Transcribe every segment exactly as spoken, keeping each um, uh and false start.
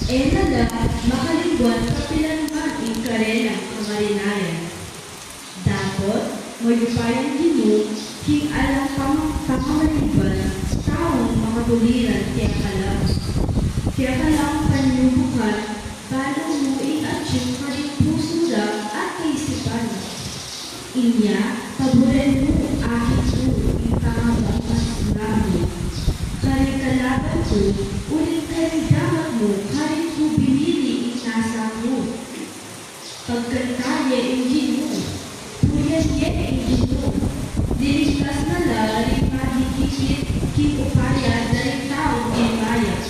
E na la makalingwan kapilan man ing karelang kamarinayan. Dapot mayupayang Ginu, king alang pang-, pangamalingwan, taung makatuliran kekala. Kekala panyubukan, balu mu ing atiu karing pusu ra at kaisipan. Inya, paburen mu, Anak ku, ing pangabang at lamu karing kalaban ku, uling karing damat mu karin ku binili ing nasa ku. Pagkanta ye ing Ginu, purian ye ing Ginu, liligtas na la ring madidikit king upaya da ring taung mayap.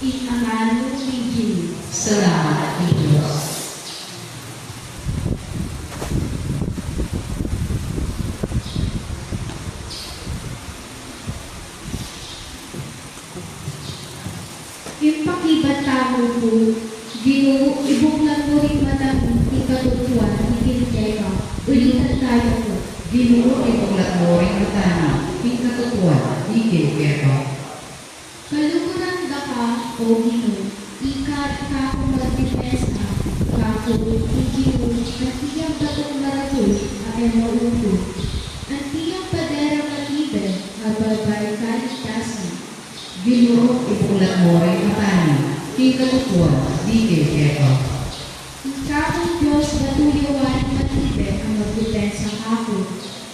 Ing amanu ning Ginu. Salamat king Dios. Ing pakibat tamu pu, Ginu, ibuklat mu ring mata mi king katutuan, dikil keka. Ulitan taya pu. Ginu, ibuklat mu ring mata mi king katutuan, dikil keka. Kaluguran da ka, O Ginu, ika ing kakung magdipensa kaku. Ing Ginu, anti yang batung maragul a e mauku, anti yang paderang matibe a babay kaligtasan. Ginu, ibuklat mu ring mata mi king katutuan, dikil keka. Ing kakung Dios, batu ya wari matibe a magdipensa kaku,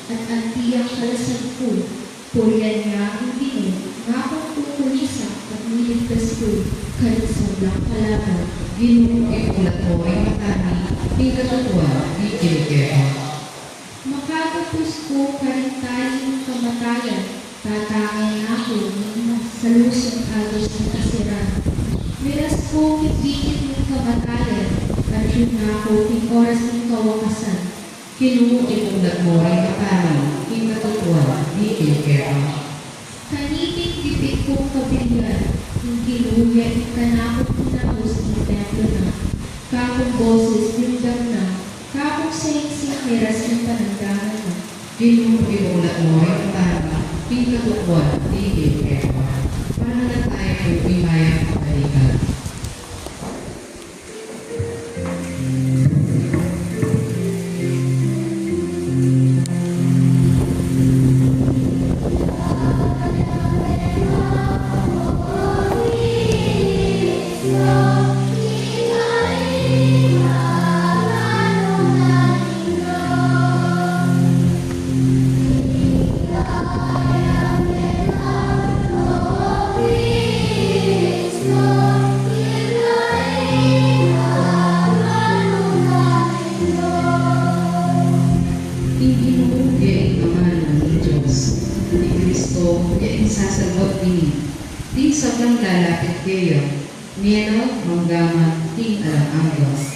at anti yang kalasag ku. Purian ya ing Ginu, ngakung kukulisan at liligtas ku karing sablang kalaban. Ginu, ibuklat mu ring mata mi king katutuan, dikil keka. Makagatus ku karing tali ning kamatayan, tatangen na ku ning masalusung agus ning kasiran. Miras ku king bitin ning kamatayan, atiu na ku king oras ning kawakasan. Ginu, ibuklat mu ring mata mi king katutuan, dikil keka. Kaniting dipit kung kabilyan, ing Ginu ya ing kanakung kinaus ning templo na, kakung boses dimdam na, kakung singsing miras king panangganan na. Ginu, ibuklat mu ring mata mi king katutuan, dikil keka. Panalangin tamu pu ing mayap a balita. Ing Ginu ya ing amanu ning Dios, i Kristo ya ing sasalbat mi, ding sablang lalapit keya, mie la mangga man king alang angga.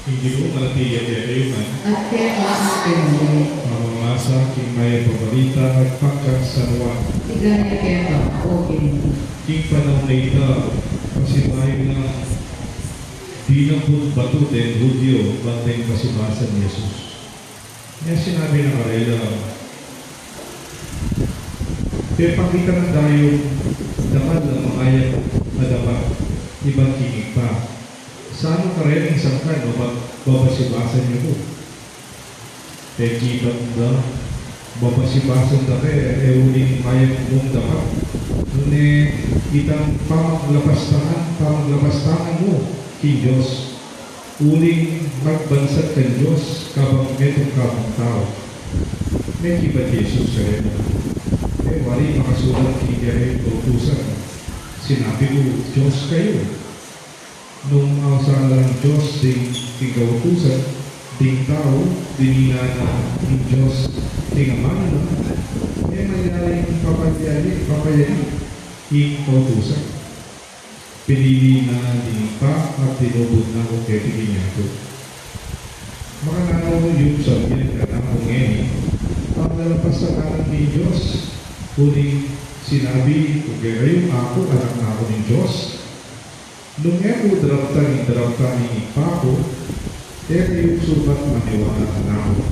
Ing Ginu manatili ya kekayu ngan. At keka mu rin. Pamamasa king mayap a balita agpang kang San Juan. Ligaya keka, O Ginu. King panaun a ita, pasibayu nang dinamput batu deng Judio, ban deng basibasan i Jesus. Inya sinabi na karela, pepakita na dayung dakal a mayap a dapat ibat king Ibpa. Sanu kareng sangkan o ba-, babasibasan yu ku? Pekita ku da, babasibasan da ke, e uling mayap mung dapat, nune itang pamaglapastangan, pamaglapastangan mu king Dios. Uling magbansat kang Dios kabang metung ka mung tau. Mekibat i Jesus karela, e wari makasulat king kereting kautusan, sinabi ku, Dios kayu? Nung ausan lang Dios ding, ding kautusan, ding tau, dinan na ning Dios ding amanu na, e man ing kautusan. Pinili na ning Ibpa at tinubud na ku keti king yatu. Makananu yu sabian kanaku ngeni, paglalapastan na ning Dios, uling sinabi ku kekayu, aku anak na ku ning Dios? Nung e ku daraptan ing daraptan ning Ibpa ku, e kayu sukat maniwala kanaku.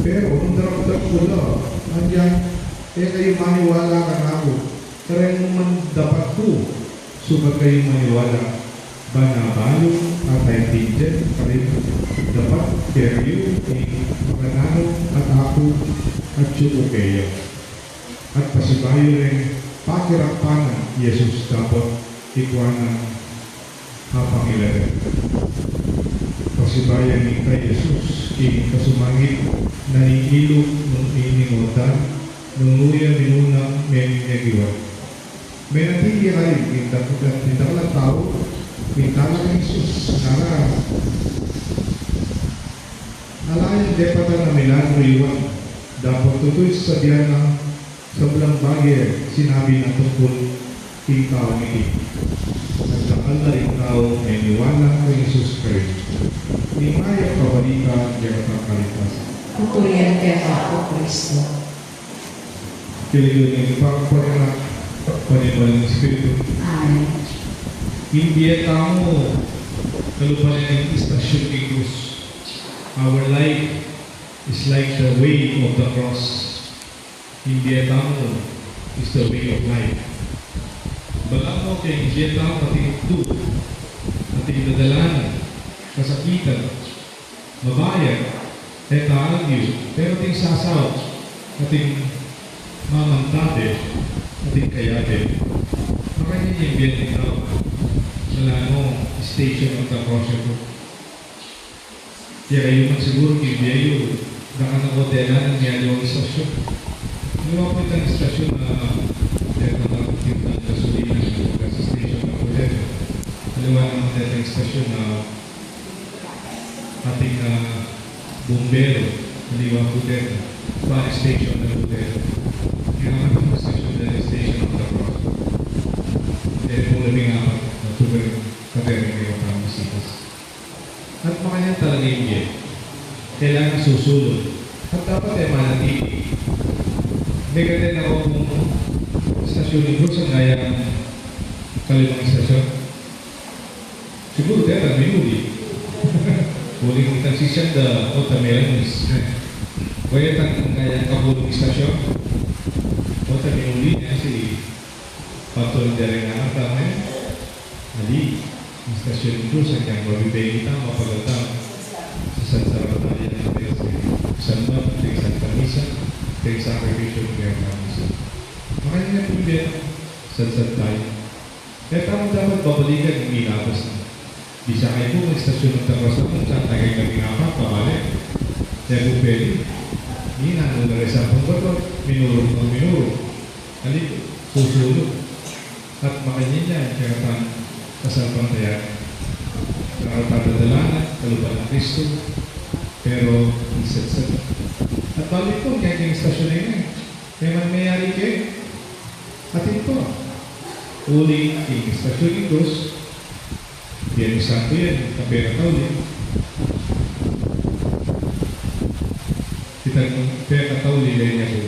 Pero nung daraptan ku la, anyang e kayu maniwala kanaku, kareng man dapat ku sukat kayu maniwala, ban bayu at aintindian karin dapat kekayu ing makananu at aku atyu ku keya. At pasibayu reng pakiramdaman nang Jesus dapat ikua nang apang ilebe. Pasibayu ning Jesus king kasumangit na ning ilug nung ining utan, nung nu ya minunang menyagiwan. Menatili ya karin king dakal a tau, king tala nang Jesus, nara. Ala yang depatan a milagru iwan, dapot tutuy sabian na sablang bage sinabi na tungkul king tau iti. At dakal la ring tau meniwala kang Jesus Kristo. Ing mayap a balita ning kaligtasan. Purian keka, O Kristo. King lagyu ning Ibpa, ning Anak, ning Banal a Espiritu. Amen. Ing bie tamu, kalupa na ning istasyun ning krus. Our life is like the way of the cross. Ing bie tamu is the way of life. Balamu king bie tamu atin tu, atin dadalanan, kasakitan, mabayat, e ta agyu, pero atin sasaup, atin mamantabe, atin kayabe. Makanyan ing bie ning tau, makananu, station of the cross ito. Kaya kayu man siguru, king bie yu, dakal na ku dalanan, mayaliwang istasyun. Aliwa pu itang istasyun a, e, dakal na ku king gasolina, gas station na pu deta. Aliwa naman detang istasyun a ating, ah, bumbero, aliwa pu deta, fire station na pu deta. Kaya naman pu station na station of the cross. Kaya pu labing apat na tuber, kateran kaya pang bisitas. At makanyan talaga ing bie. Kailangan susulud. At dapat e manatili. May kateran ku pung station ni Bruce, ang gaya ng kalimang station. Siguru deta minuli. Uling itang sisian da, o, ta melanis. Kaya itang kayang kapulung istasyun, o, ta minuli ne si Patrun dere nga ata, e. Ali, istasyun ning krus, anyang mabibie tang mapagal tang sasansaran taya na, sambat, deng Santa Misa, deng sakripisyu ning Santa Misa. Makanyan pu ing bie, sasansaran taya. E tamu dapat babalikan ing minabas na. Bisa kayu pu mag-istasyun ning takwas na pu, sa tayo kayu kabinaba, pabalik. E pu pwede. Minanu na rin sa pungkot, minurung na minurung. Ali, susulud. At makanyan ya ing kekatang kasalpantayanan. Dakal tang dadalanan, kalupa nang Kristo, pero isatsat. At balik pu, kaya king istasyun na ini, e man meyari ke, atin pa. Uling ing istasyun ning krus, Biernes Santo yan, kapekatauli. Itang pekatauli, lawen yu pu,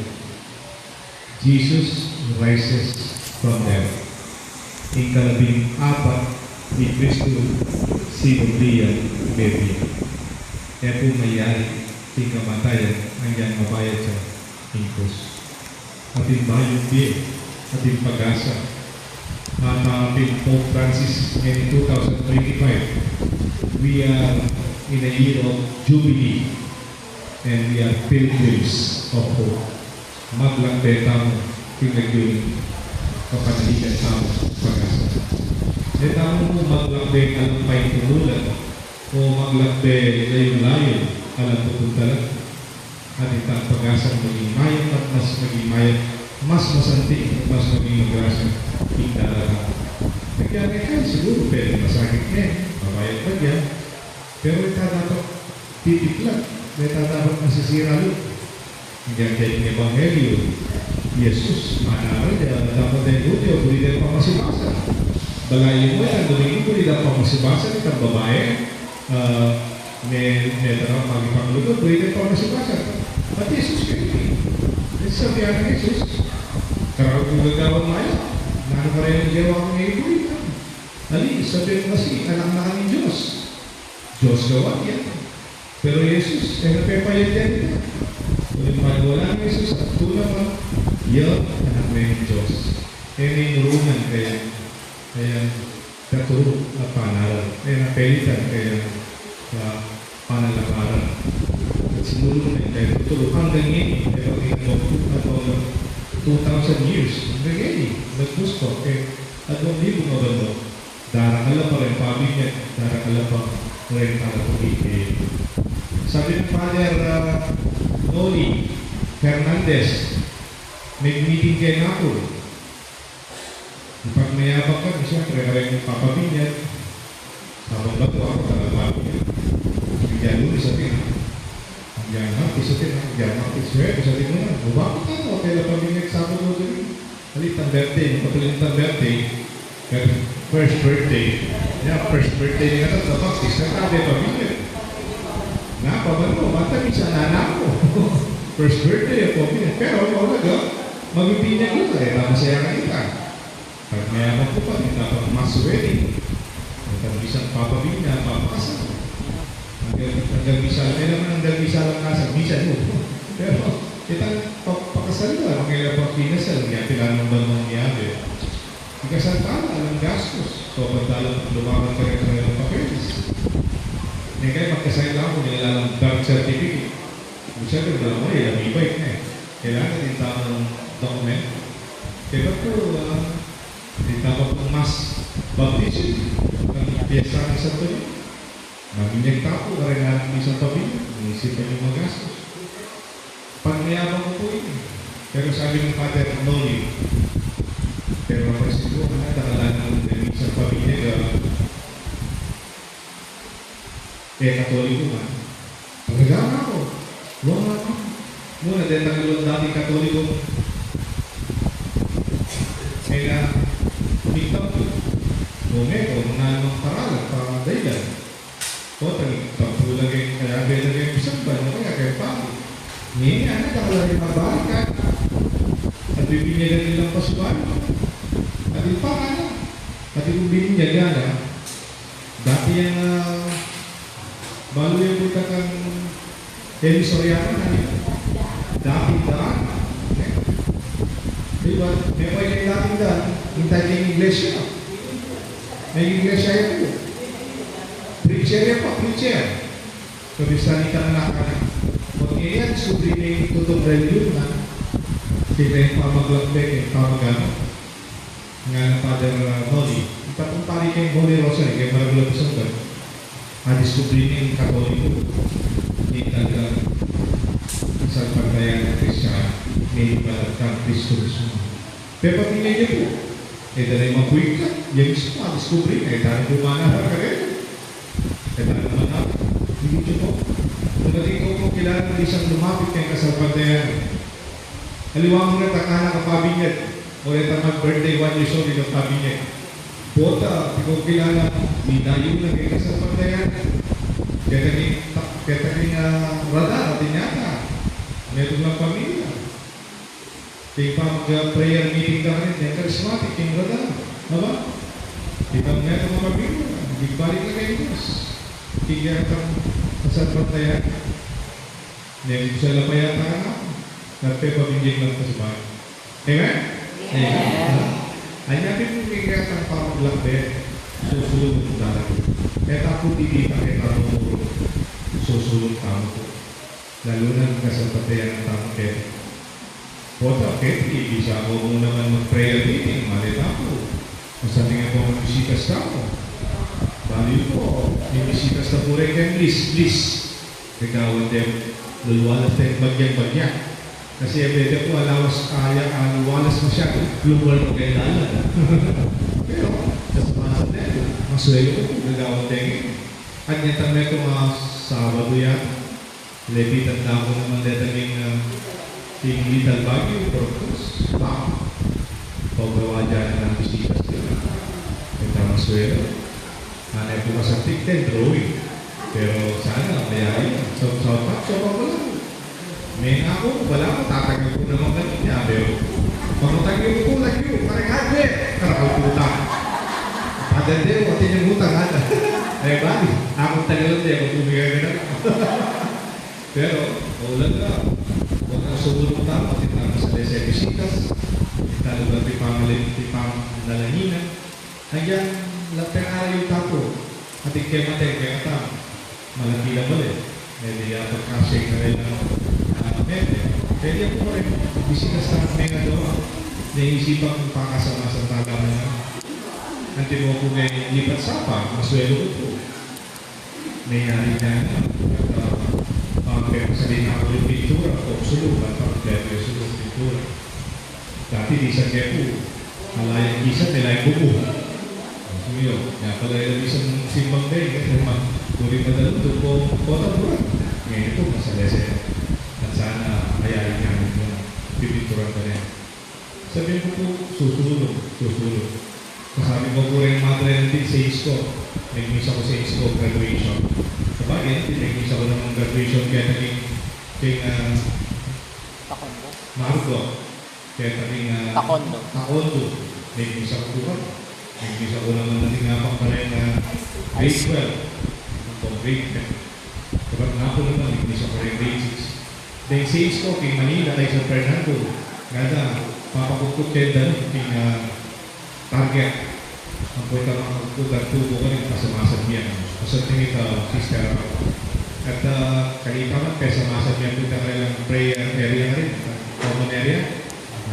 Jesus rises from death. Ing kalabing apat, i Kristo sinubli yang mebie. E pu mayari ing kamatayan, anyang mabayat ya ing krus. Atin bayung bie, atin pag-asa. Nanu pin Pope Francis ngeni two thousand twenty-five, we are in a year of Jubilee and we are pilgrims of hope. Maglakbe tamu king lagyu ning kapanaligan tamu, pag-asa. E tamu maglakbe alang paintumulan o maglakbe layun-layun alang pupuntalan. Atin tang pag-asang maging mayap at mas maging mayap, mas masanting, mas maging magrasa ing daratang. Kaya, kaya siguru pwede masakit ne, mabayat pa diyan. Pero e ta dapat titiklat, e ta dapat masisira lub. Ing kekatang ebanghelyo, Jesus, manaral ya, dapot e Judio, buri da pamasimasa. Balamu yan, Domingo, buri da pamasimasa itang babai, ah, me, me tara magipangluto, buri da pamasimasa. Pati Jesus kaya, e, sabi nang Jesus, "Karang ku gagawan maya, nanu kareng gewa ku ngeni buri?" Ali, sabi nang, "Kasi anak na ka ning Dios." Dios gawad ya. Pero Jesus, e na pepayagyan ita. Uling paniwala nang Jesus, "Tune pa, ya Anak ning Dios." E na inurungan kaya, kaya katuru a panaral. E na pelitan kaya, ah, panalabaran. At sinurungan kaya tuturu anggang ngeni, e pati na two thousand years. Anggang ngeni, nagpuspos, e, at wang di bumabalo. Darakal la pa ring pabinyag, darakal la pa ring tagapagibie. Sabi nang Father, ah, Noli Hernandez, "May meeting keng apul." Pag mayabak ka, siyempre, kareng papabinyag. Sabado, aku talaga pabinyag. Bigyan dulu sa atin, ha? Bigyan Martes sa atin, ha? Bigyan Martes, Huwebes sa atin muna. Mabakit na, okay la pabinyag Sabado, gabi. Alit ang birthday, mapatuloy ang birthday. Pero first birthday. Ya, first birthday na nga, nabaptis na, tabi pa minit. Na, pabalo, bata, minsan na ako. First birthday ako, minsan. Pero, maulaga, mabibinyag ko, e, masaya ka ita. Pag mayaman ku pa, minsan pa mass wedding. Minsan, minsan papabinyag, papakasal. Anggang, anggang misal, e naman anggang misal ang kasal, minsan, o. Pero, itang pa-, pakasal na, mangela pa kinasal, kaya kailangan ba nang yabe? Ikasal tala, alang gastos. So, pag tala, lumaban ka rin ng papeles. Ngayon, magkasal lang kung nilalang birth certificate. Minsan, kung alam mo, ilang e-bike na e. Kailangan din tamang document. Kaya po, ah, din tamang pang mass baptism, ang piyesta ng Santo Niño. Mabinyag tamu, kareng anak ni San Pablo, naisipan yung magastos. Pag mayabang ko po yun. Pero sabi ng Father Noli, pero napansin ko, ang dakal na ng isang pamilya, ah, e, Katoliko man. Talaga nga ako. Wala nga ako. Muna, dahil ang dalawang dating Katoliko, e, na, miktam ko. Muna, kung mga anong paralan, parang dahilan. O, tag-, tagpu laging, kaya bela laging pisamban, o kaya kaya pangit. Ngeni, ana, dakal la ring mabalikan. At bibinyagan nilang pasubay. At yung pangana, at yung binyagan na, dati yang, ah, balu yang punta kang Emi Soriano, na yun? Dati dan. Diba? May pwede dati dan. Hintay kayong iglesia. May iglesia ito. Preacher yan pa, preacher. Kabistan itang anak na. Pag ngayon, subli na yung tutong religion na. Sila yung pamaglakbay, yung pamagano. Nga ng Father, uh, Noli. Ita pong pari keng Holy Rosary, keng Maragula Pasundan. Nadiskubre na yung Katoliko. Hindi talaga sa pagkaya ng Kristiyan, may ibarat kang Kristo mismo. Pero pati nga niya po, e, dala yung mapuig ka, yung mismo, nadiskubre na, e, dala yung bumana ka rin. Kaya naman na, hindi ko po. Kung natin ko po kilala ng isang lumapit kayong kasalpantayanan. Aliwa mo na takana ka pabinyag, o reta mag-birthday one years old, ika pabinyag. Pota, di ko kilala, ni dayu na kayong kasalpantayanan. Kaya kami, kaya kami nga radar, atin yata. Meron lang pamilya. King pamag-prayer meeting ka rin, yang charismatic, king brother. Aba? Ikaw nga itong kapamilya, igbalik na kay Diyos. King yatang kasalpantayanan. Neng sa lapayata ka na, nagpepabinjing lang ka sa bahay. Amen? Amen. Amen. Anya pin king yatang pamaglakbe, susulong tamu. Keta ku titita, keta ku murung, susulong tamu. Lalu na king kasalpantayanan tamu keti. Pota, keti, bisa ko mu naman mag-prayer meeting, maleta ku. Masanting ako ng bisitas tamu. Bali ko, may bisitas na po rin kayong list, list. Kagawad din, lulwalas din, bagyang-bagya. Kasi ang beda po, alawas, aya, alawas masyado, global na kailangan. Pero, sa mga sandali, maswelo ko po, gagawad din. At niyatang na ito, mga Sabado yata. Lepitan na ako naman deta king, ah, King Little Baguio, Corpus, Pampanga. Pagawa dyan ng bisitas nila. Ita masuelo. Nanay ku, kasanting te drawing. Pero sana mayari. Sa, sa, sa, sa, Mengaku ku, balamu, tatagal ku naman kanita, pero pangutang yu ku, lagyu, pareng hardware, karakal ku utang. Padande, pati yung utang, ada. E, bali, aku tagal de, aku bumigay ka na. Pero, maulan na. Huwag kang sumulong tama, pati tama sa dese bisitas, ita lugar di pamalit, di pamalahinan. Agyang lapeng arayu tapu, ating kemate, kekatang, malati la bale. Medi ya pagkasya karela, ah, mete. Pwede ako pa rin, bisitas na may nagawa. Naisipan kong pakasama sa talaman na. Antimo ku me lipat sapa, masuelo ku pu. Mayari na, at, ah, ah, pero sa di na ako yung pintura, o suluban, pang pero yung pintura. Dati, di sa kepu, ala yang isa, may laing buku. Suyo, ya pala yung isang simbang day, kasi naman, puri madalo, doon po, kota buwan. Ngayon ito, masalese. At sana, mayari na yung pipinturan ka na yan. Sabi ku pu, susulung, susulung. Kasabi ku pu reng madre nang di sa Isko, nagmisa ku sa Isko graduation. Sabagay, nagmisa ku naman graduation kaya naging, kaya, ah, Taekwondo. Marco. Kaya naging, ah, Taekwondo. Taekwondo. Nagmisa ku pu. Nagmisa ku naman naging, ah, pang bareng, ah, grade twelve. Hanggang grade ten. Dapat nga pu naman, nagmisa ku reng grade six. Then, sa Isko, king Manila, kay San Fernando, ngana, papakutkut keng danu, king, ah, target. Ampo ita makakutkut, tubo ka rin, pasamasan niya. Pasamasan niya, sister. At, ah, kanita man, pasamasan niya pu ita karelang prayer area na rin, common area.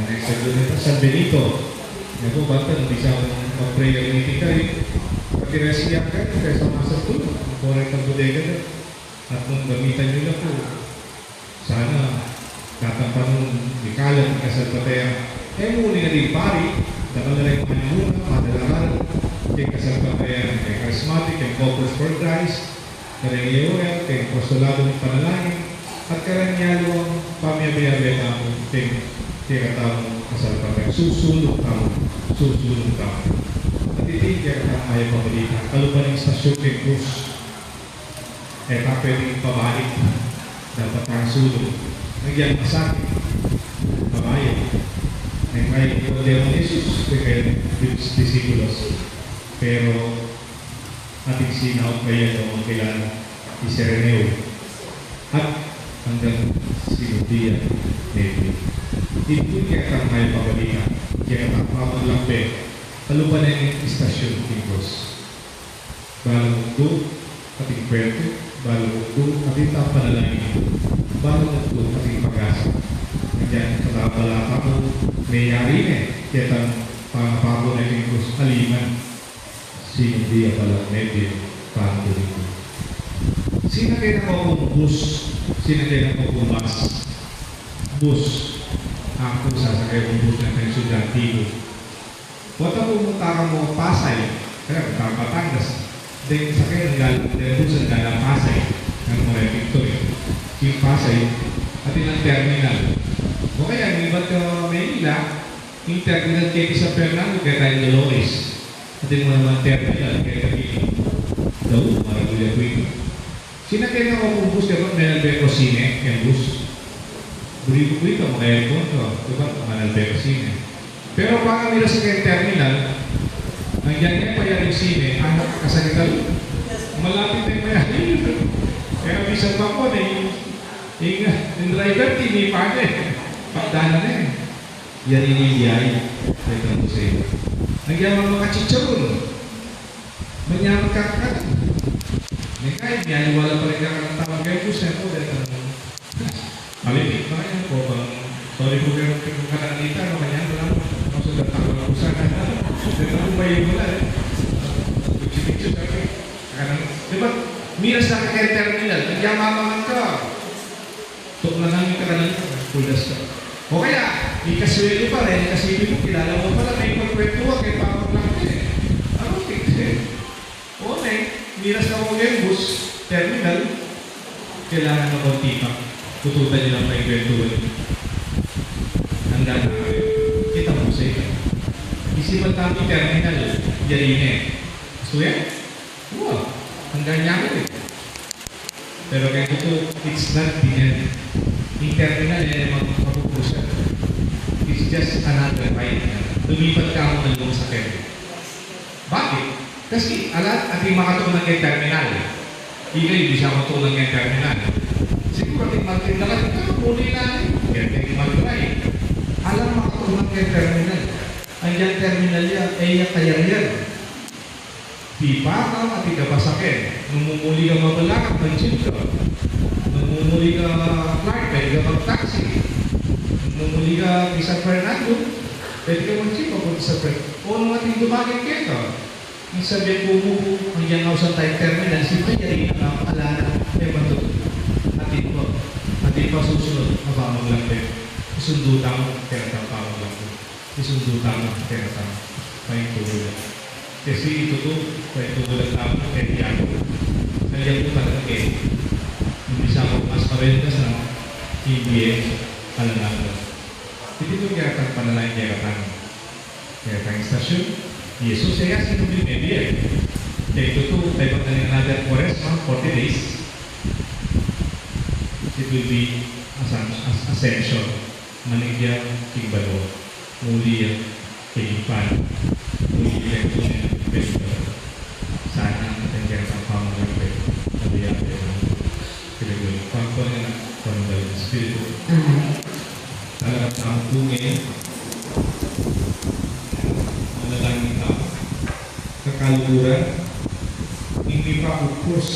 Next Sunday na ita, San Benito. Yan po, bata, nung bisa akong mag-prayer meeting kayo. Pati resi yan kayo, kaya sa masa po, ang correct ang bodega na. At kung gamitan nyo na po, sana, tatang panun, ikalat, ikasalpataya. E mu uli na din pari, dakal na lang muna, madalaran, keng kasalpataya, keng charismatic, keng Corpus for Christ, kareng A O L, keng apostolado ning panalangin, at kareng yaliwang pamiyabe-yabe tamu, keng kekatamung kasalpantaya, susulung tamu, susulung tamu. At iti kekatamung mayap a balita, kalupa ning istasyon keng krus, e ta pwedeng pabalik, dapat tang sulung. Agyang masakit, mabayad. Neng kaya Kordero ni Jesus, keng kayang disipulos. Pero, ating sinaut kaya ning kailan i Cireneo at hanggang Sinodia, Navy. Iti kekatang mayap a balita, kekatang pamaglambe, kalupa neng istasyon king krus. Balang mukdu ating kwerto, balang mukdu ating panalangin, balang mukdu ating pag-asa. Agyang katabalata ku, mayari ne ketang pangapaku na king krus, aliman. Sinodia pala, Navy, Puerto Rico. Sina kaya nakapung bus, sina kaya nakapung bus. Bus. Aku, sasakay kung bus na keng estudyante ku. Pota pumunta ka mo Pasay, kaya punta ka Batangas. Then, sakay nang galing, then bus nang galing Pasay. Nang mga picture eh. Yung Pasay, at yung terminal. O kaya, yung iba't, uh, Maynila, yung terminal kaya sa Fernando, kaya tayo Dolores. Atin mo naman terminal, kaya tabi. Daw, maragulya ku ita. Sina kaya nakapung bus, kaya Maynila Beco Cine, yung bus. Buri ku ita, maka-aircon ka, diba? Maynila Beco Cine. Pero baka nila sa kaya terminal, nandiyan niya pa yung cine, anak, kasakitan. Malapit na yung mayari. Kaya bisan pa po, na yung, yung, yung driver, tinipa niya eh. Pagdana na eh. Yari ini ing biyay, kaya tanto sa iyo. Nagyaman mga chicharon. Manyaman ka ka. May kain, may aliwala pa rin ka ng tawag kayo, gusto ko, dahil ang malimit pa yan po bang, sorry po, pero kung kakanita, no, kanya, wala po. Ang sulat ako lang po sana. Dito po ba yung wala, eh? Picture-picture, sabi. Kanan, di ba? Miras na ka kaya terminal, nagyamamangan ka. Tuklanan yung kakanan, puldas ka. O kaya, ikasweli pa rin, kasi di mo kilala mo pala, may pagkwentuhan kay Papa Frank eh. Ano, tignan? O, ne, miras na ko yung bus, terminal, kailangan na konti pa. Tututan niyo lang pa yung kwentuhan niyo. Kita mu sa ita. Isipan tamu ing terminal, yari ne. Gusto yan? Wa. Hanggang yaman e. Pero kaya ito, it's not the end. Ing terminal, e ne magpapupusan. It's just another ride. Lumipat ka mu ng lungsakyan. Bakit? Kasi ala, atin makatuknang keng terminal. Ika, hindi siya makatuknang keng terminal. Siguro atin magtinda ka, pero muli lang e. Kaya atin mag-try. Alang makatuknang keng terminal. Ang yang terminal ya, e ya kayarian. Di ba ka, atin ka pa sakyan. Nung mumuli ka mabalakad, mag-jeep ka. Nung mumuli ka, Clark, pwede ka mag-taxi. Nung mumuli ka kay San Fernando, pwede ka mag-jeep papunta sa Fred. O nung atin dumagat keka, ing sabian ku mu, ang yang ausan tayong terminal, si Payari na nga, ala na, e, bandu. Atin pa, atin pa susunod, aba, maglakbe. Isundu tamu, kaya tamu pa maglakbe. Isundu tamu, kaya tamu. Paintulan. Kasi ito tu, paintulan tamu, kaya yan. Kaya ku talaga, e. Hindi siya ako mas parentas na, hindi e, alam na. Iti tu kaya tang panalangin kaya tang, kaya tang istasyon. Jesus, e ya sinubli me, e. Kaya ito tu, kaya pag another Quaresma, forty days, it will be Assumption, As-, Ascension. Maligya king banua, muli ya king Ibpa, muli ya king Ibpa. Sana atin kaya tang pamagakbe, maligya king banua. Kaya ito, pagpang ina, pagpang Espiritu. Amen. Talaga tamu pu ngeni, manalangin tamu, kakaluguran, ing mipakupus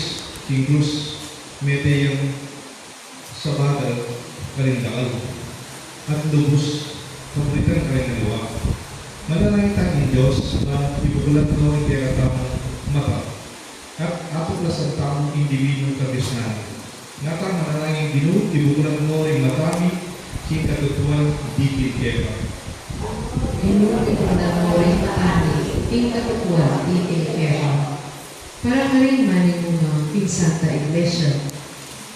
king krus, mete yang sabadal karing dakal, at lubus kabritan karing aliwa. Manalangin ta king Dios na ibukulan no ing kekatamung mata, at atuklasan tamu ing divining kabisnan. Nga ta manalangin, Ginu, ibukulan no ring mata mi king katutuan dikil keka. Ginu, ibukulan no ring mata mi king katutuan dikil keka. Para karing manimunang king Santa Iglesia,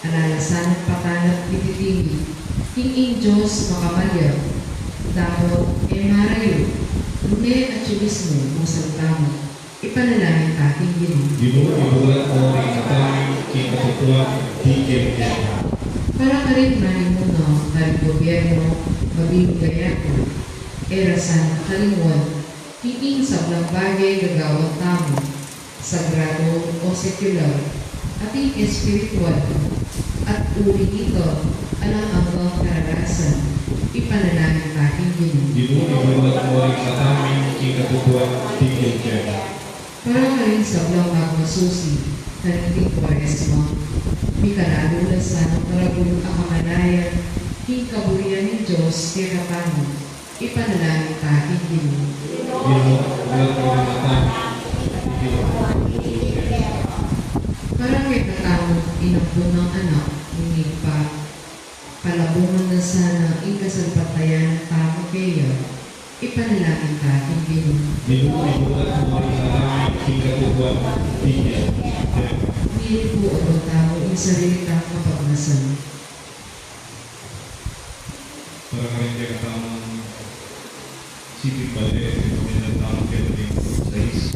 ala la sanang pakanap iti tinggil king ing Dios makamalya, dapot e marayu, nune atyu mismu masalta mu. Ipanalangin ta king Ginu. Ginu, ibukulan no ring mata mi king katutuan dikil keka. Para karing manimunang karing gobyernu, mabilug a yaku, e ra sana kalingwan king ing sablang bage gagawan tamu, sagrado o sekular, ating espiritual, at uli nito, alang anggang karanasan, ipanalangin ta king Ginu. Ginu, ibukulan no ring mata mi king katutuan dikil keka. Para karing sablang magmasusi karing Kuaresma, mikalalu la sanang maragul a kamalayan king kaburian ning Dios kekatamu, ipanalangin ta king Ginu. Ginu, ibukulan no ring mata mi king katutuan dikil keka. Para kekatamu, inampun nang Anak ning Ibpa, palabungan na sana ing kasalpantayanan tamu keya, ipanalangin ta king Ginu. Ginu, ibukulan no ring mata mi king katutuan dikil keka. Ngeni pu, oban tamu ing sarili tang kapagnasan. Para karing kekatamung siping bale, pamilya tamu, kaya ring sais,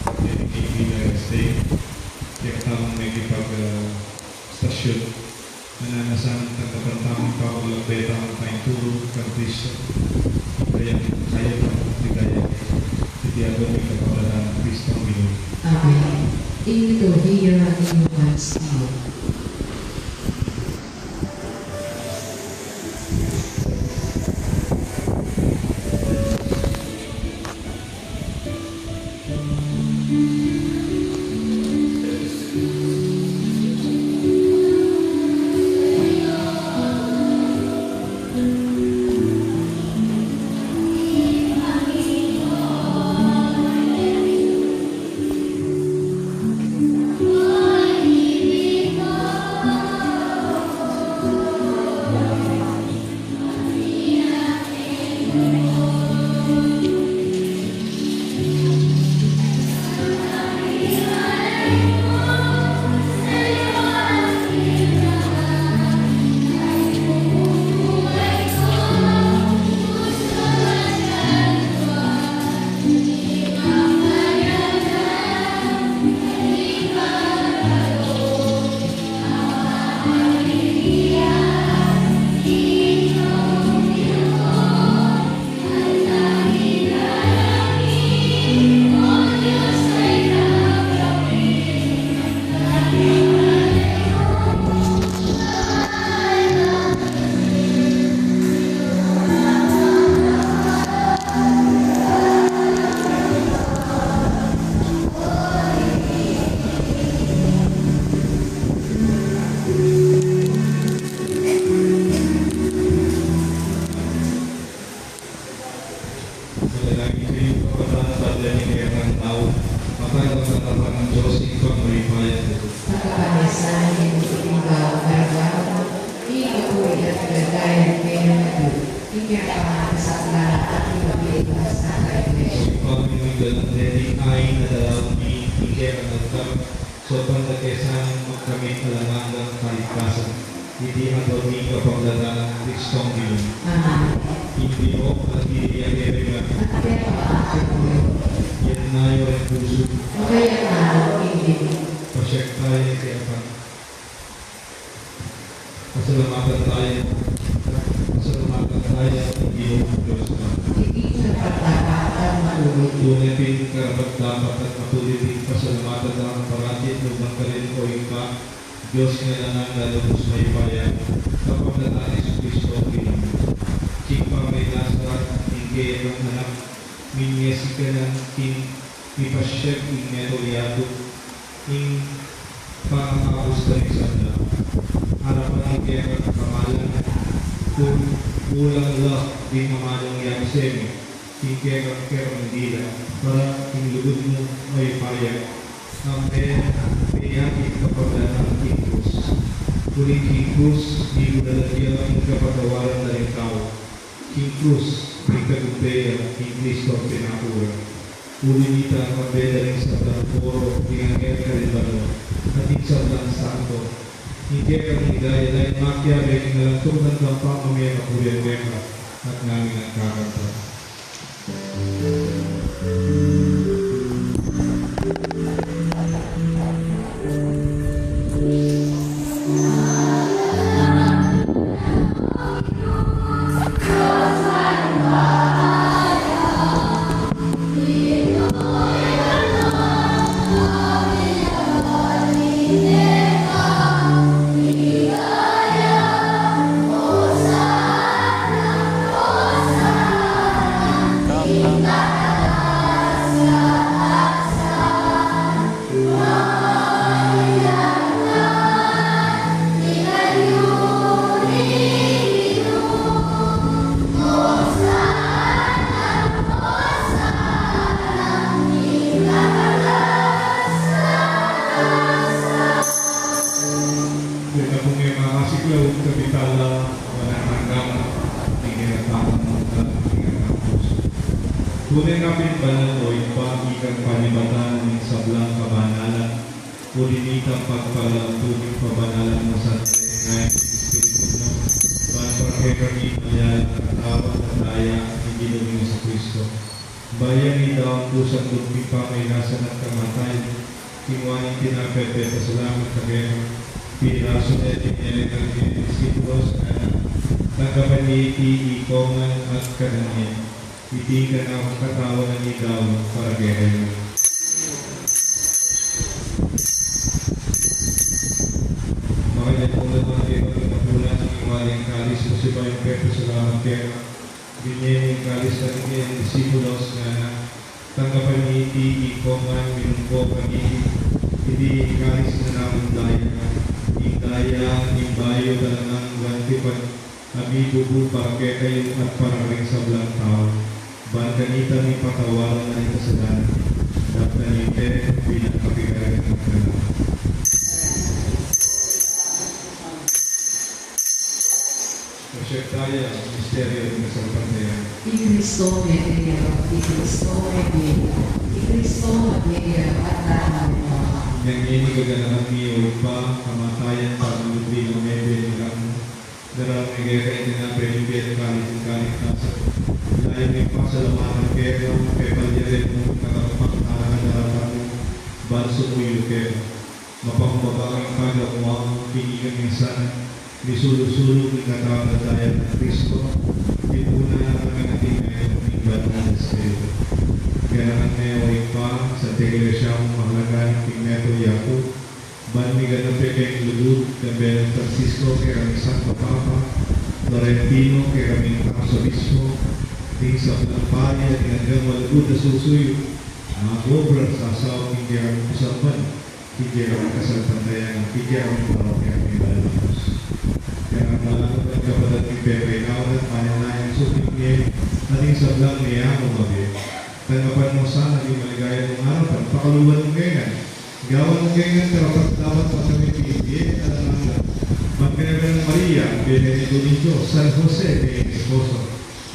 kaya ring kaibigan, este, kekatamung mekipag, ah, stasyon, nananasan, tanggapan tamu ing pamaglakbe tamung painturu kang Kristo, ing kayang kayapan, ing kayang titiyagan ning kapamilatan ning Kristong Ginu. Amen. Ing liturhiya ning Eukaristia. Dani kaya kang tau, matang matang ng Diyos, ing pamamaypayan. Pagkapanyasan, ing iba, barabara, ing kapuri at kagaya, kaya naman, ing kaya pangalan sa klaro, at ing kapuri sa Iglesia. Ing pamimigdalan, deni ay nadalaw ni, ing kaya kang altar, so pantakesan, magkamit alang anggang kaligtasan. Iti adwan mi kapagdatan nang Kristong Ginu. Amen. Ing Ginu, at iti ang Evangelyo. At kaya pa ang Evangelyo. Yan na yung puso. Kaya na ang Evangelyo. Pasyag tayo kaya pa. Pasalamatan tayo. Pasalamatan tayo ang Ginu Diyos na. Hindi siya pagkakataon matuloy. Tunay pin karapat-dapat at matuloy pin pasalamatan tayo parati at lumang ka rin, O Ibpa, Dios nga alang angga, lubos mayupaya, kapagdatan nang Jesucristo, Ginu mu. King pamainasa ning kayang anak, minyesi ka nang king mipasyag ing metung a yatu, ing pangakabus da ring sabla. Arapan ning kekang kamalan, kung kulang la ring amanung yatu seni, king kekang kerang dila, para king lugud mu mayupaya, ambe, ambe ya ing kapagdatan king krus. Uling king krus, mibulalag ya ing kapatawaran da ring tau. King krus, king tagumpay ya ing Kristong pinakulang. Uli nita, ambe da ring sablang koro, ing anghel karin banua, at ing sablang santo. Ing kekang ligaya, lain makiabe king alang angga, king pamamie kapurian keka, at nganang kakanta. Ita pung e makasiklaw, kapital la, walang hanggan, ing kekang pamamie, ing kekang pusu. Tune ka pin banal, O Ibpa, ikang panibatan ning sablang kabanalan, uli nita pagpalalam pu king pabanalan mu sa ngayan ning Espiritu mu, ban para kekami malyari ing katawan at daya ning Ginu ming Jesucristo. Bayu mi daun pu sa lub ning pamainasan at kamatayan, kinua ne ing tinape at pepasalamat keka, pirasu ne, binye ne karing disipulos, ngana, tanggapan ye iti ikongan at kanan ye. Iti ing kanakung katawan a midaun para kekayu. Makanyan pu naman kekayu ing kapulan, kinua ne ing kalis, pasibayu pepasalamat keka, binye ne ing kalis karing disipulos, ngana, tanggapan ye iti ikongan, minum ko kaniti, iti ing kalis na nganang daya, ing daya ning bayu at alang anggang tipan, a mibubu para kekayu at para karing sablang tau, ban kanita mipatawaran na ring kasalanan, daptan ye iti bilang kapigaran ning kekang Pasyag taya ing misteryu ning kasalpantayanan. I Kristo mete ya, i Kristo mete ya, i Kristo mete ya, at nanu pa. Inyang ngeni gaganakan mi, O Ibpa, kamatayan, pagluti nang mete ning anak mu. Daraun mi keka ing tinape ning bie at kalis ning kaligtasan. Layun ming pasalamatan keka, pepalyari mu ing kakapanan a daraptan mu, ban sumuyu keka. Mapakumbaba king pagamu, king ikami sana, misulu-sulu king kapalataya nang Kristo, tipunan na kami ning metung ning Banal a Espiritu. Ganakan me, O Ibpa, ing Santa Iglesia mung mahalaga ning metung a yatu, ban miganap ya king lugud, kambe nang Francisco, king Santo Papa, Florentino, king Arsobispo, king sablang pari, king anggang malugud a susuyu, mag-obra, sasawa king kekang pisamban, king kekang kasalpantayanan, king kekang parokyang Banal a Krus. Kekang malangu at kapatad king pepainawa at manenaya king suplik mi, at king sablang meamu mabilug. Tanggapan mu sana ing maligaya mung arapan, pakalulu mu kami ngan. Gawan mu kami ngan karapat-dapat magkamit king bie alang angga. Magkayabe nang Maria, Birhen Indu ning Dios, San Jose, kayang esposo,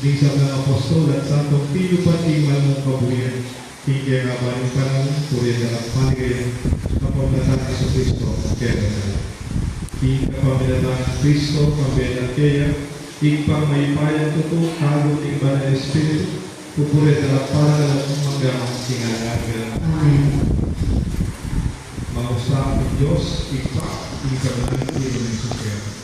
ding sablang apostol at santo pili, pati mal mung kaburian, king kekaban ning panaun, purian da ka at paligayan, kapamilatan nang Jesucristo, kekaban da. King kapamilatan nang Kristo, kambe na kaya, Ibpang mayupayang tutu, kaagum ning Banal a Espiritu, pupurian da ka at parangalan mangga man king alang angga. Amen. Mangusap ing Dios Ibpa, ing kabanalan ning Espiritu.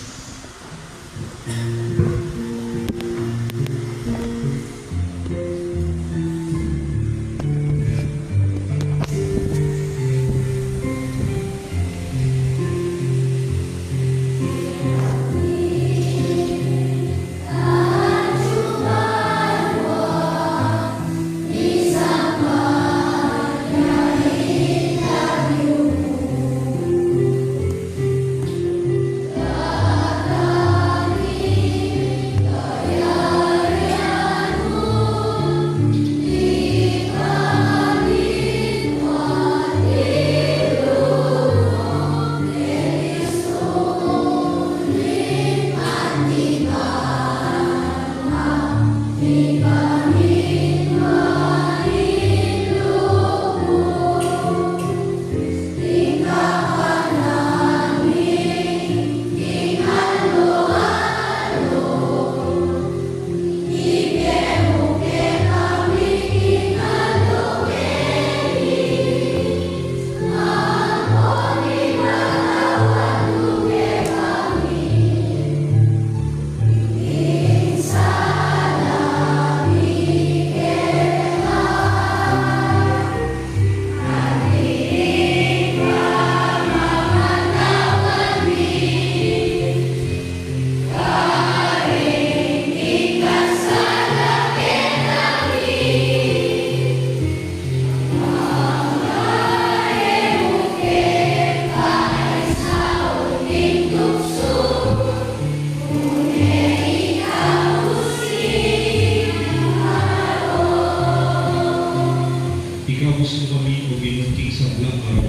Ikabus mu kami, O Ginu, king sablang alap.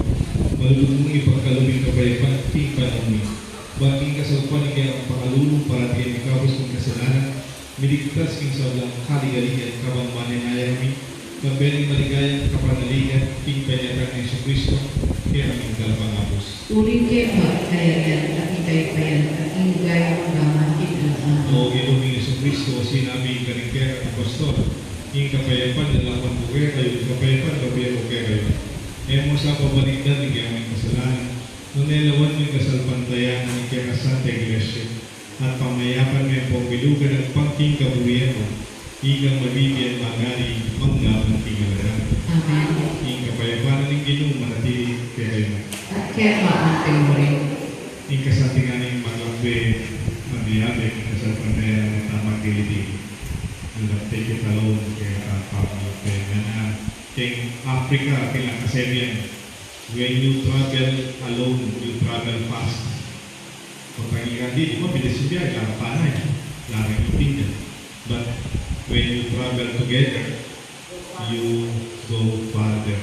Malugud mung ipagkalub ing kapayapan king panaun mi. Ban king kasalpan ning kekang pakalulu, parati kaming ikabus king kasalanan, miligtas king sablang kaligaligan, kabang manenaya kami, kambe ning maligayang kapanaligan, king panyatang nang Jesucristo, kekaming talapangabus. Uling keka ing kayarian, at ing kayupayan, at ing ligaya, mangga man king alang angga. O Ginu ming Jesucristo, sinabi mu karing kekang apostol, ing kapayapan lalakuan ku kekayu, ing kapayapan bibie ku kekayu. E mu sa pabalikdan ing kekaming kasalanan, nune lawan mu ing kasalpantayanan ning kekang Santa Iglesia, at pamayapan me ampong bilugan agpang king kaburian mu, ikang mabibie at magari, mangga man king alang angga. Amen. Ing kapayapan ning Ginu manatili kekayu. At keka mu rin. Ing kasantingan ning maglakbe, mabiabe, king kasalpantayanan at magdiliti. Nung nagteke talon, kaya kapag magpenganan, king Africa, king Kasebian, when you travel alone, you travel fast. Pag pangingandi, di ba, bilis yung biyahe, larang panay, larang yung tingin. But when you travel together, you go farther.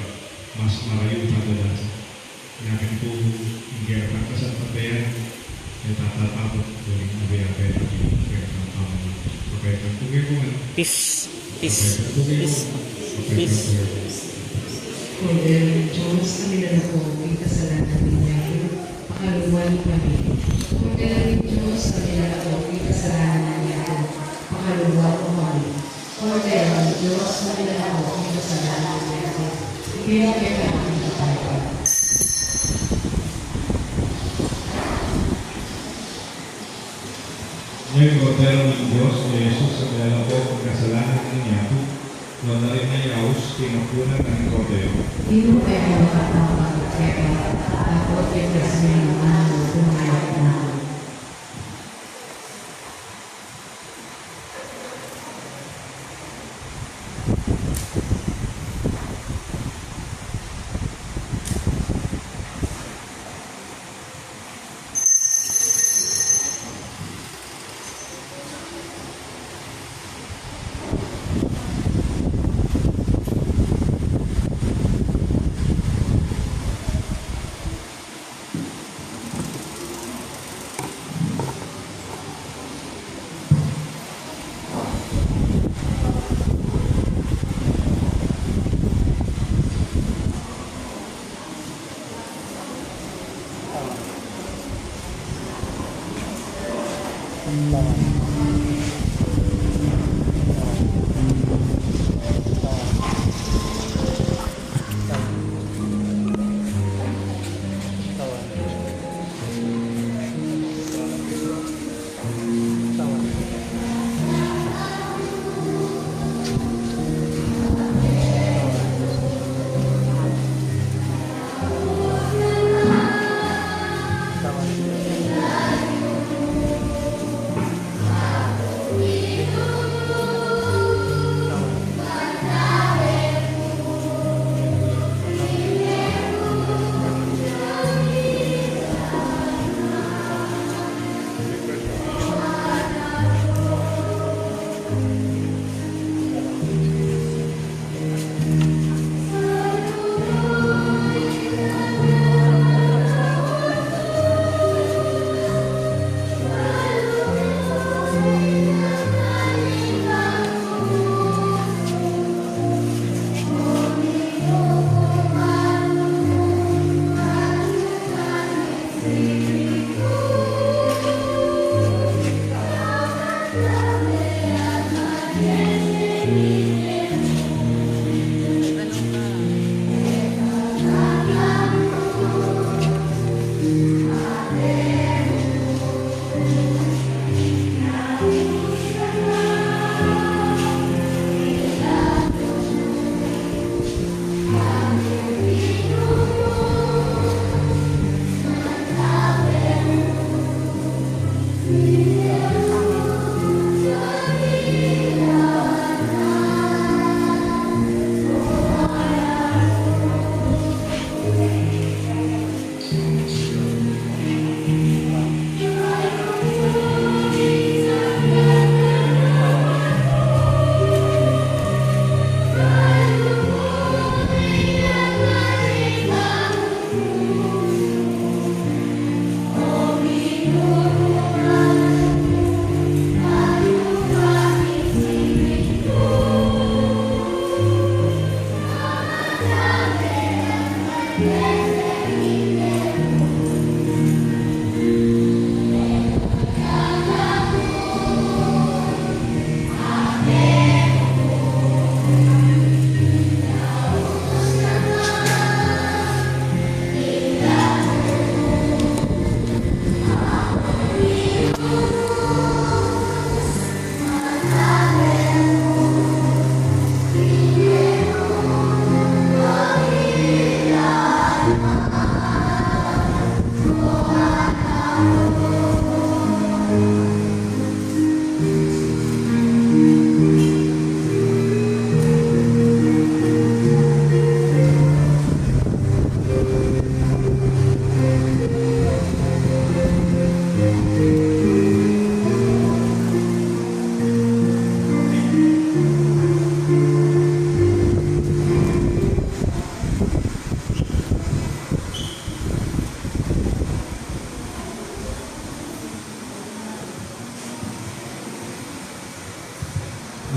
Mas marayu pa talaga. Yakin ku, ing kekang kasalpantayanan, e tatatapot, uling abe-abe, ing kekang pamagkapatad. Peace. Peace. Peace. Peace. Kordero ning Dios, a milalako king kasalanan ning yatu, pakaluluan mu kami. Kordero ning Dios, a milalako king kasalanan ning yatu, pakaluluan mu kami. Kordero ning Dios, a milalako king kasalanan ning yatu, ibie mu kekami ing kapayapaan. Ing Kordero ning Dios, a Jesus, a milalako king kasalanan ning yatu, nuan na ring mayaus king apunan ning Kordero. Inu kaya makapangaku keka, dapot king kasalanan mu, dumayap na.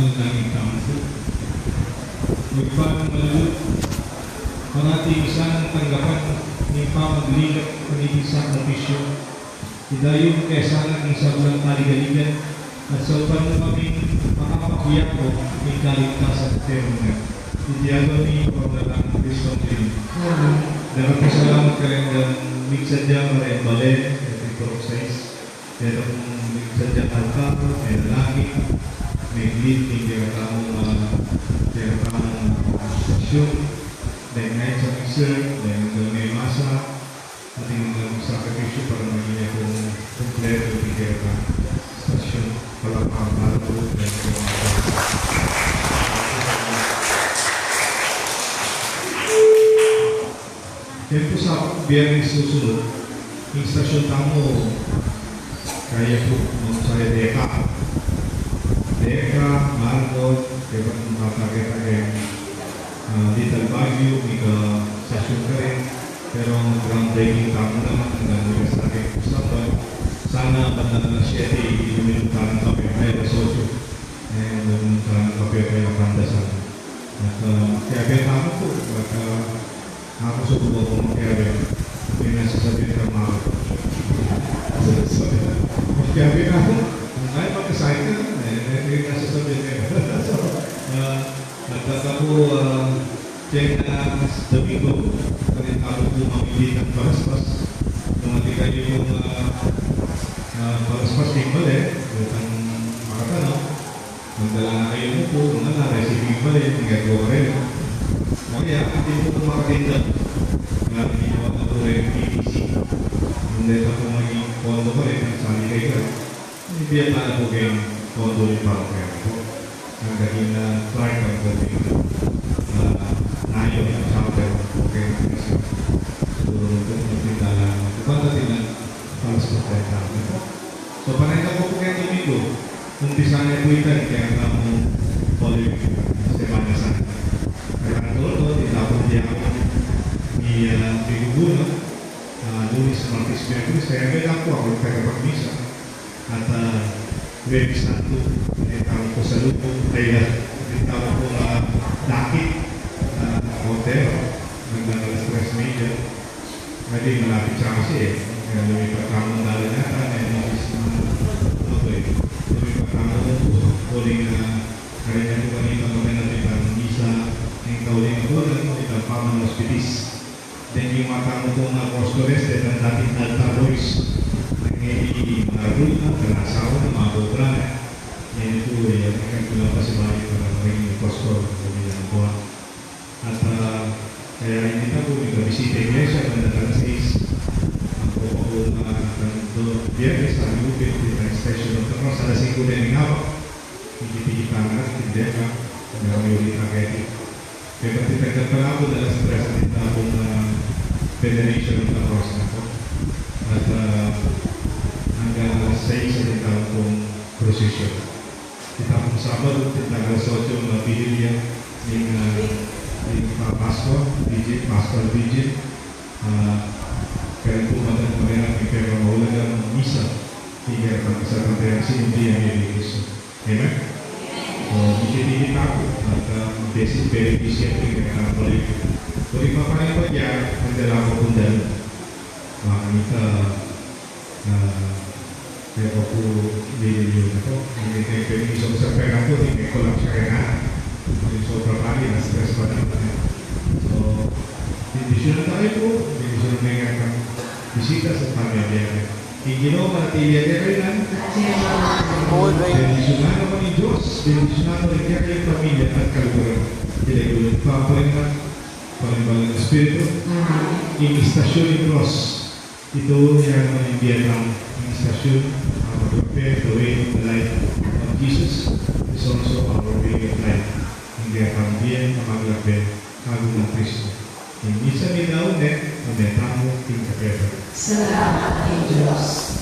Manalangin tamu pu. O Ibpa a malugud, parati mung tanggapan ing pamagligak ning sakripisyu. Idayun mu ke sana ing sablang kaligaligan, at saupan mu kaming makapakuyapo ning kaligtasan eterna. Iti aduan mi king pangalan nang Kristong Ginu. Amen. Dakal pung salamat karing migsadya karing bale, iti Purok Sais. Kaya kung migsadya ka, manalangin, mag-lead king kekatamung, ah, kekatamung, ah, stasyon, deng night officer, deng, deng masa, at ing sakripisyu para maging kumpleto ing kekatamung stasyon. Palakpakan tamu pu, deng masa. Kaya pu sa Biyernes susunod, ing stasyon tamu, kaya pu, nung sa Deka. Deka, Margot, kaya pu nung kakakita kaya, ah, Little Baguio, mika stasyon karin. Pero groundbreaking tamu naman, hanggang mika sa akin, sa pa, sana bandang alas siyete, inumin tamu ng kape, ay, alas otso. Eh, inumin tamu ng kape, kaya pandesal. At, ah, kaya tamu pu, at, ah, Aku subukan ku makiabe. Ing nasasabian kang mama ku. Makiabe na ku. Ay, mag-excited na. Eh, eh, ing nasasabian kang mama ku. So, ah, at, at aku, ah, kaya na Domingo, karin tamu pu mamili ng paraspas. Kung atin kayu pung, ah, ah, paraspas, ing bale, utang makatanaw. Magdala na kayu mu pu, mga na, recipe pala, ing ginagawa ko rin. O kaya, atin pu makatinda. Nga, ginawa na pu rin, P T C. Kung deta pu maging pondo ko rin, nagsali kayu ka. Ibigay na pu kayong pondo ni parokya pu. Ang kagina, Clark ang pu kayong, ah, nayo, chapter, okay, siguro mo pu, magtinda lang. Kung paano tinda, Palos pa tayo tamu. So, panayta ku pu keng Domingo, umpisan na pu ita, kaya nga mu following Semana Santa. Kaya ang todo, itapon niya ako ni, ah, Biguguno, ah, Lunes, Martes, Miyerkules, kaya nga ako, ako yung tagapagmisa. At, ah, Huwebes Santo, itapon ku sa lupong, ay, ah, itapon ku, ah, dakit, ah, hotel, hanggang alas tres media. Pwede malapit siya kasi eh. Kaya lumipat tamu ng dalan yata, may misis na ano to eh. Lumipat tamu uling, ah, Kanya ku kanita magana di pang misa, ing kauli na ku na ku itang paman hospitis. Deng ing mata mu kung apostol este, itang dating altar boys. Ang ngeni maragul na, kalasawa na, mabobra na. Ngeni ku, eh, ang ikan ku lang pa si Mari para maging apostol, sabi niya, kuha. At, ah, kaya hindi na po, may kabisita iglesia, banda alas sais. Ang po po, ah, do, Biyernes, sabi ko, pinag-station of the cross, alas singko na yung hawak. Hindi kita na, hindi na, hindi ako yung target. Kaya pati tagdapan ako na alas tres, hindi na akong, ah, veneration of the cross na po. At, ah, hanggang alas sais, hindi na akong procession. Kita pung Sabado, kita alas otso, mga vigilya, ning, ah, ning, ah, Pascua Vigil, Pascua Vigil. Ah, kaya po, magandang, magandang, pero mahalagang misa. Hindi na pagkasakantay ang sinundian ni Kristo. Amen? So, dikit-dikit na po. At, ah, basic verification, kaya na pala yun. Kung di pa pala pa dyan, ang dala ko kung dala. Makikita, ah, kaya pa po, video yun na po. Hindi kayo pwede isang sa pera po, hindi kayo collapse kayo na. Yung sobra pa rin, stress pa rin. So, bendisyonan tayo po. Bendisyonan kayo ng bisita sa pamilya. Ing Ginu manatili kekayu ngan. Bendisyunan na kayu ning Dios, bendisyunan na rin kekayung pamilya at kaluguran. King lagyu ning Ibpa, ing Anak, ing Banal a Espiritu. Amen. Ing istasyon ning cross, ito ya naman ing bie nang istasyon, ang paglape, the way of the life of Jesus is also our way of life. Ing bie nang bie, ang paglape, kagu nang Kristo. Ing misa mi na une, une tamu king kapera. Salamat king Dios.